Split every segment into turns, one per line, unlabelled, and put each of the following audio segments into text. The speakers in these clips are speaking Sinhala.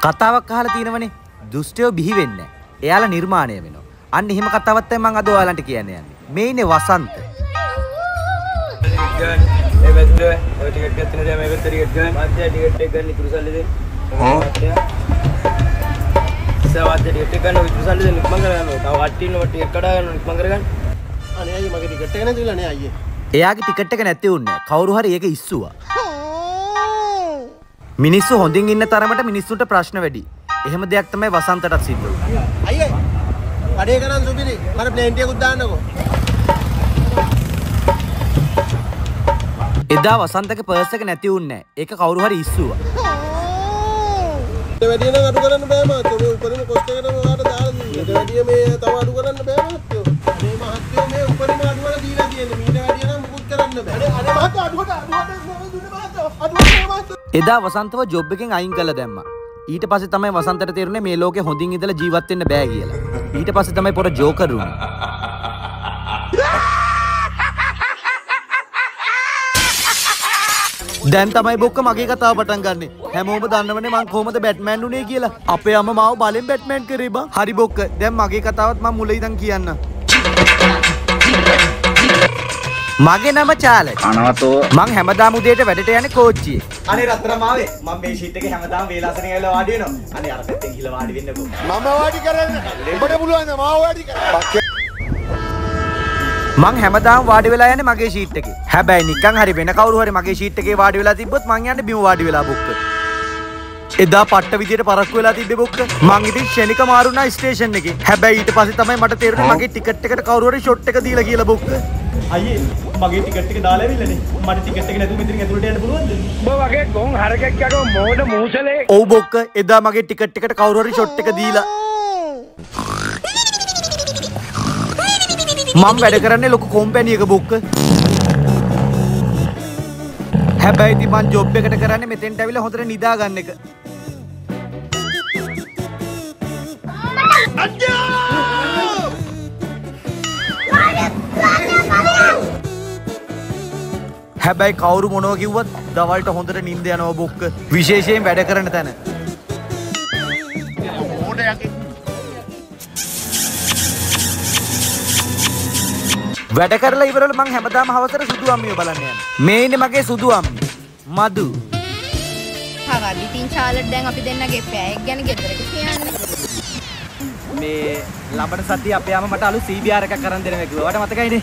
කතාවක් අහලා තියෙනවනේ. දුෂ්ටයෝ බිහි වෙන්නේ නැහැ. එයාලා නිර්මාණය වෙනවා. අන්න එහෙම කතාවක් තමයි මං අද ඔයාලන්ට කියන්න යන්නේ. මේ ඉන්නේ වසන්ත.
ගන්න. ඒ පැත්ත ඔය ටිකට් එකක් තියෙන දේ මේ පැත්ත ටිකට් ගන්න. මහත්තයා ටිකට් එක ගන්න ඉතුරු සල්ලි දෙන්න. හා. සවාත් ටිකට් එක ගන්න ඉතුරු සල්ලි දෙන්න ඉක්මන් කරගන්න. තව කට්ටිය ඉන්නවා ටිකට් කඩා ගන්න ඉක්මන් කරගන්න.
අනේ අයියේ මගේ ටිකට් එක නැතිලා නේ අයියේ.
එයාගේ ටිකට් එක නැති වුණේ. කවුරු හරි ඒක ඉස්සුවා. මිනිස්සු හොඳින් ඉන්න තරමට මිනිස්සුන්ට ප්‍රශ්න වැඩි. එහෙම දෙයක් තමයි වසන්තටත් සිද්ධ වුනේ.
අයියේ කඩේ කරන් සුබිරි මට ප්ලේන් ටිකකුත් දාන්නකෝ.
එදා වසන්තගේ පර්ස් එක නැති වුන්නේ නැහැ. ඒක කවුරු හරි ඉස්සුවා.
ඊට වැඩිය නම් අඩු කරන්න බෑ මහත්තයෝ. මේ උපරිම කොස්ට් එකටම ඔයාලට දාලා දුන්නේ. ඊට වැඩිය මේ තව අඩු කරන්න බෑ මහත්තයෝ. මේ මහත්තයෝ මේ උපරිම අඩු වල දීලා තියෙන්නේ. මීට වැඩිය නම් මුකුත් කරන්න බෑ. අනේ අනේ මහත්තයෝ අඩුවට අඩුවට දුන්නේ මහත්තයෝ. අඩුවට මහත්තයෝ.
එදා වසන්තව ජොබ් එකෙන් අයින් කළා දැම්මා. ඊට පස්සේ තමයි වසන්තට තේරුනේ මේ ලෝකේ හොඳින් ඉඳලා ජීවත් වෙන්න බෑ කියලා. ඊට පස්සේ තමයි පොර ජෝකර් වුනේ. දැන් තමයි බොක්ක මගේ කතාව පටන් ගන්නෙ. හැමෝම දන්නවනේ මං කොහොමද බැට්මෑන් වුනේ කියලා. අපේ අම්මා මාව බලෙන් බැට්මෑන් කරේ බං. හරි බොක්ක, දැන් මගේ කතාවත් මං මුල ඉඳන් කියන්න. මගේ නම චාලට්.
අනවතෝ.
මං හැමදාම උදේට වැඩට යන්නේ කෝච්චියේ.
අනේ රත්තරන් මාවේ මම මේ ෂීට් එකේ හැමදාම වේලාසනේ ඇවිල්ලා වාඩි වෙනවා. අනේ අර පැත්තෙන් ගිහලා වාඩි වෙන්නකෝ.
මම වාඩි කරන්න. උඹට පුළුවන් ද මාව වාඩි කරන්න?
මං හැමදාම වාඩි වෙලා යන්නේ මගේ ෂීට් එකේ. හැබැයි නිකන් හරි වෙන කවුරු හරි මගේ ෂීට් එකේ වාඩි වෙලා තිබ්බොත් මං යන්නේ බිම වාඩි වෙලා බොක්ක. එදා පට්ට විදියට පරක්කු වෙලා තිබ්බේ බොක්ක. මං ඉතින් ෂණික මාරු වුණා ස්ටේෂන් එකේ. හැබැයි ඊට පස්සේ තමයි මට තේරුනේ මගේ ටිකට් එකට කවුරු හරි ෂොට් එක දීලා කියලා බොක්ක.
අයියේ මගේ ටිකට් එක දාලා ඇවිල්ලානේ. මට ටිකට් එක නැතුව මෙතනින් ඇතුළට යන්න පුළුවන්ද?
උඹ වගේ ගොන් හරකෙක් යකෝ මෝඩ මූසලේ.
ඔව් බොක්ක, එදා මගේ ටිකට් එකට කවුරු හරි ෂොට් එක දීලා. මං වැඩ කරන්නේ ලොකු කොම්පැනි එක බොක්ක. හැබැයි ඉතින් මං ජොබ් එකට කරන්නේ මෙතෙන්ට ඇවිල්ලා හොඳට නිදා ගන්න එක. හැබැයි කවුරු මොනවා කිව්වත් දවල්ට හොඳට නිින්ද යනවා බොක්ක. විශේෂයෙන් වැඩ කරන තැන. වැඩ කරලා ඉවරවල මං හැමදාම හවසට සුදු අම්මිව බලන්න යන්නේ. මේ ඉන්නේ මගේ සුදු අම්මි මధు.
හවද ඉතින් චාලට් දැන් අපි දෙන්නගේ පෑයක් ගැන ගෙදරට කියන්නේ.
මේ ලබන සතිය අපේ අම්මා මට අලුත් CBR එකක් අරන් දෙනවා කිව්වා. ඔයාට මතකයිනේ?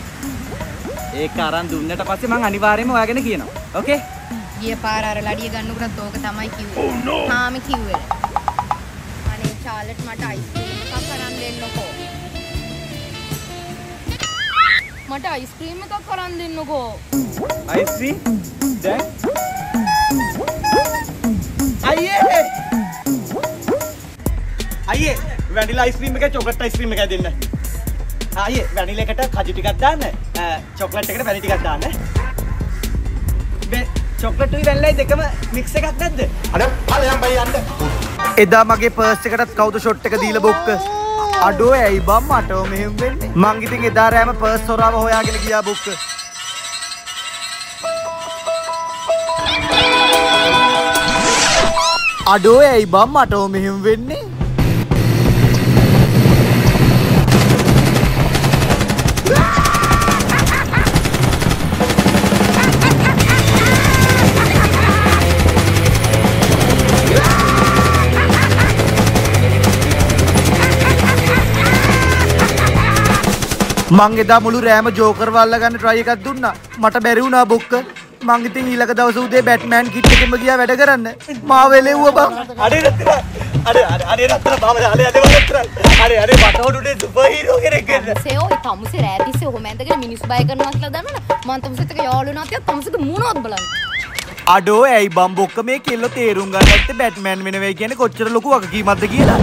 ඒක අරන් දුන්නට පස්සේ මං අනිවාර්යයෙන්ම ඔයා ගැන කියනවා. ඕකේ?
ගිය පාර අර ලඩිය ගන්නකොටත් ඕක තමයි කිව්වේ.
Oh no.
තාම කිව්වේ. අනේ චාලට් මට අයිස්ක්‍රීම් එකක් අරන් දෙන්නකෝ. මට අයිස්ක්‍රීම් එකක් අරන් දෙන්නකෝ.
අයිස්ක්‍රීම්? දැන්? අයියේ! අයියේ වැනිලා අයිස්ක්‍රීම් එකයි චොක්ලට් අයිස්ක්‍රීම් එකයි දෙන්න. අයියේ වැනිලා එකට කජු ටිකක් දාන්න, චොක්ලට් එකට වැනි ටිකක් දාන්න. මේ චොක්ලට් උයි වැනිලායි දෙකම මික්ස් එකක් නැද්ද?
අනේ ඵලයන් බයි යන්න.
එදා මගේ පර්ස් එකටත් කවුද ෂොට් එක දීලා බොක්ක? අඩෝ ඇයි බං මට මෙහෙම වෙන්නේ? මං ඉතින් එදා රෑම පර්ස් හොරාව හොයාගෙන ගියා බොක්ක. අඩෝ ඇයි බං මට මෙහෙම වෙන්නේ? මං එදා මුළු රෑම ජෝකර්ව අල්ලගන්න try එකක් දුන්නා. මට බැරි වුණා බොක්ක. මං ඉතින් ඊළඟ දවසේ උදේ බැට්මෑන් කිට් එකෙන්ම ගියා වැඩ කරන්න. මාව එලෙව්වා බං.
අනේ රත්තරන්. අනේ අනේ රත්තරන් මාව අනේ අනේ රත්තරන්. අනේ අනේ මට ඕනුනේ සුපර් හීරෝ කෙනෙක් වෙන්න.
තමුසේ ඔය තමුසේ රෑ තිස්සේ ඔහොම ඇඳගෙන මිනිස්සු බය කරනවා කියලා දන්නවනේ. මං තමුසෙත් එක්ක යාළු වෙනවා තියා තමුසේගේ මූණවත් බලන්න.
අඩෝ ඇයි බං බොක්ක මේ කෙල්ල තේරුම් ගන්න නැත්තේ බැට්මෑන් වෙනවයි කියන්නේ කොච්චර ලොකු වගකීමක්ද කියලා.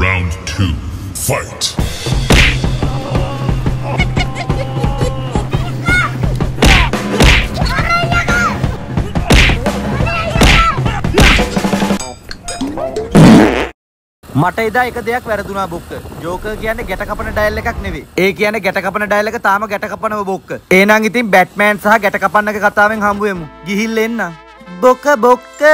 Round 2, fight!
මට එදා එක දෙයක් වැරදුනා බොක්ක. ජෝකර් කියන්නේ ගැට කපන ඩයල් එකක් නෙවෙයි. ඒ කියන්නේ ගැට කපන ඩයල් එක තාම ගැට කපනව බොක්ක. එහෙනම් ඉතින් බැට්මෑන් සහ ගැට කපන්නගේ කතාවෙන් හම්බ වෙමු. ගිහිල්ලා එන්න. බොක බොක්ක.